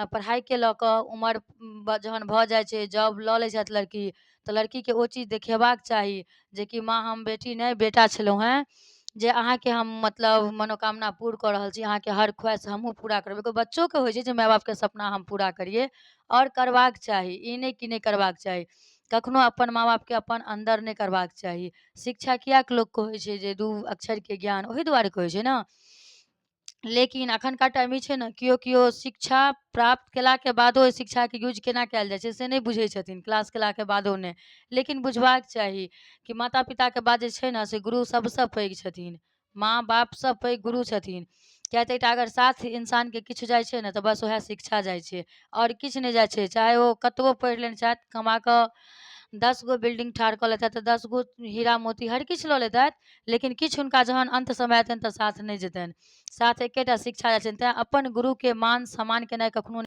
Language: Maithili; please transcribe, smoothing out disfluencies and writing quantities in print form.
पढ़ाइके लऽ कऽ उमर जहन भऽ जाइ छै, जॉब लऽ लै छथि लड़की, तऽ लड़कीके ओ चीज देखेबाक चाही जेकि माँ, हम बेटी नहि बेटा छलहुँ हेँ जे अहाँके हम मतलब मनोकामना पूर कऽ रहल छी। अहाँके हर ख्वाहिश हमहूँ पूरा करबै। एगो बच्चोके होइ छै जे माय बापके सपना हम पूरा करियै, आओर करबाक चाही। ई नहि कि नहि करबाक चाही। कखनो अपन माँ बापके अपन अन्दर नहि करबाक चाही। शिक्षा किएक लोक कहै छै जे दू अक्षरके ज्ञान ओहि दुआरे कहै छै ने। लेकिन एखनका टाइम ई छै ने, केओ केओ शिक्षा प्राप्त केलाके बादो ओहि शिक्षाके यूज केना कयल जाइ छै से नहि बुझै छथिन, क्लास केलाके बादो नहि। लेकिन बुझबाक चाही कि माता पिताके बाद जे छै ने से गुरु सभसँ पैघ छथिन। माँ बापसँ पैघ गुरु छथिन। किएक तऽ एकटा अगर साथ इंसानके किछु जाइ छै ने, तऽ बस उएह शिक्षा जाइ छै, आओर किछु नहि जाइ छै। चाहे ओ कतबो पढ़ि लेने छथि, कमा कऽ 10 गो बिल्डिंग ठाढ़ कऽ लेतथि तऽ 10 गो हीरा मोती हर किछु लऽ लेतथि, लेकिन किछु हुनका जहन अन्त समय एतनि तऽ साथ नहि जेतनि। साथ एकेटा शिक्षा जाइ छनि। तेँ अपन गुरुके मान सम्मान केनाइ कखनो